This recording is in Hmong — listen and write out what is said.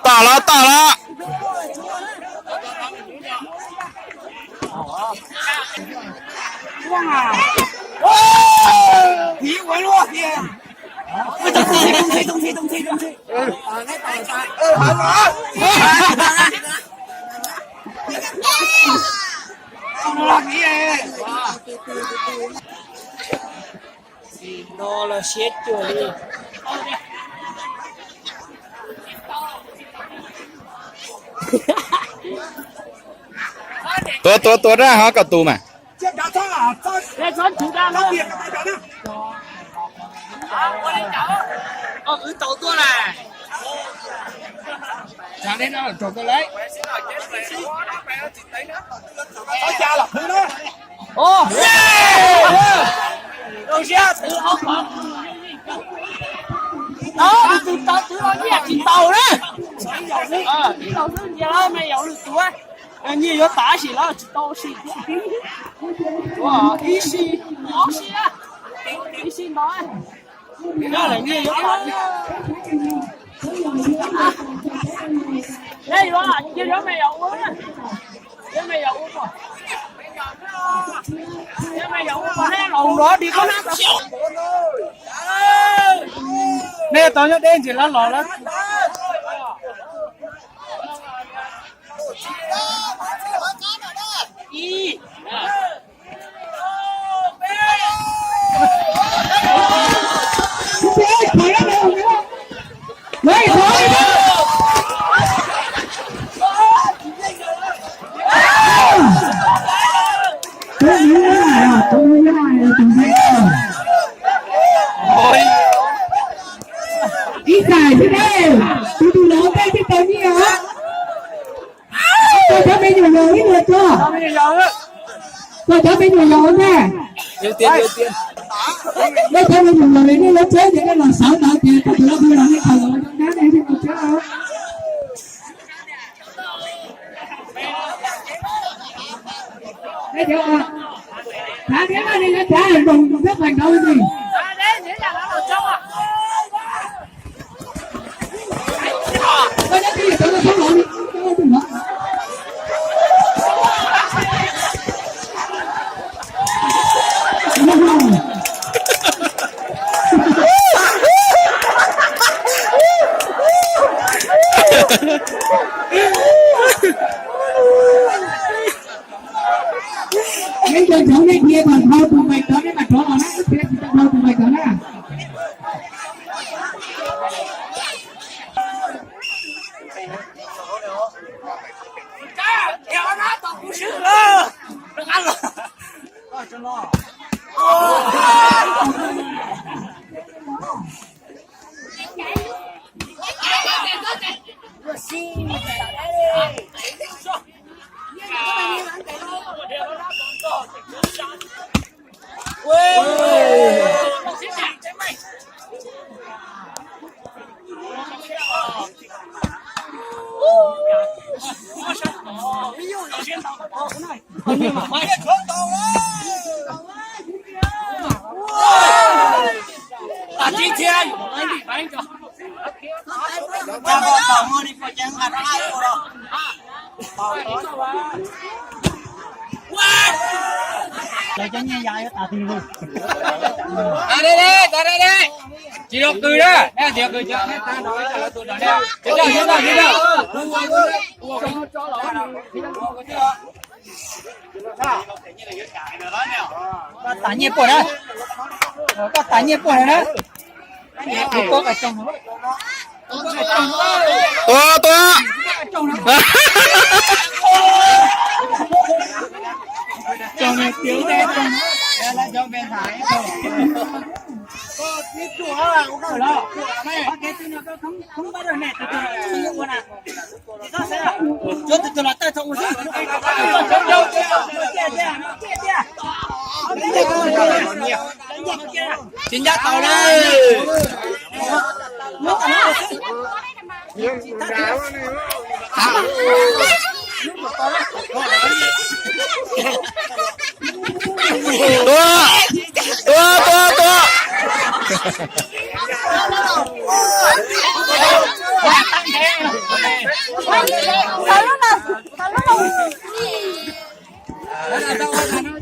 Tom los tom los. No los siab cuag li. Tua tua tua rau ho kom tus mas. Tus twg tau twg los nyiaj tsis tau na. Ib los xwb nyiaj los me yaus lwm tus, nyiaj yuav tas sim los tsis tau sim thiab. Ib si, ob si, ib si ntau. Nyiaj yuav tas. Nyiaj yuav, nyiaj yuav me yaus ua, yuav me yaus ua, yuav me yaus ua, los nrov di koj na. Nej tau nyob deb ntsis lawm los lawm. Ib xais xwb na, tus tus los tej thiaj tau nyiaj os. Koj cov me nyuam yaus ib leeg tuaj. Koj cov me nyuam yaus na. Nej cov me nyuam yaus nej lub tsheb ces nej los sawv ntawd ces koj tus lub tsheb los nej khaws los nej thiaj tau tsheb os. Thav thiab no nej yuav thav zoo thiab qas nrov li. Nej nco ntsoov nej dhia kom dhau tus nqaij cov nej mam rov los na, ib txhia tsis tau dhau tus nqaij cov na. Tsis los qw na, tsis los qw. Koj tas nyiaj puas na, koj tas nyiaj puas na. Tua tua. Tsis ncaj tau na. Tua, tua, tua, tua. Thov lub no, thov lub no.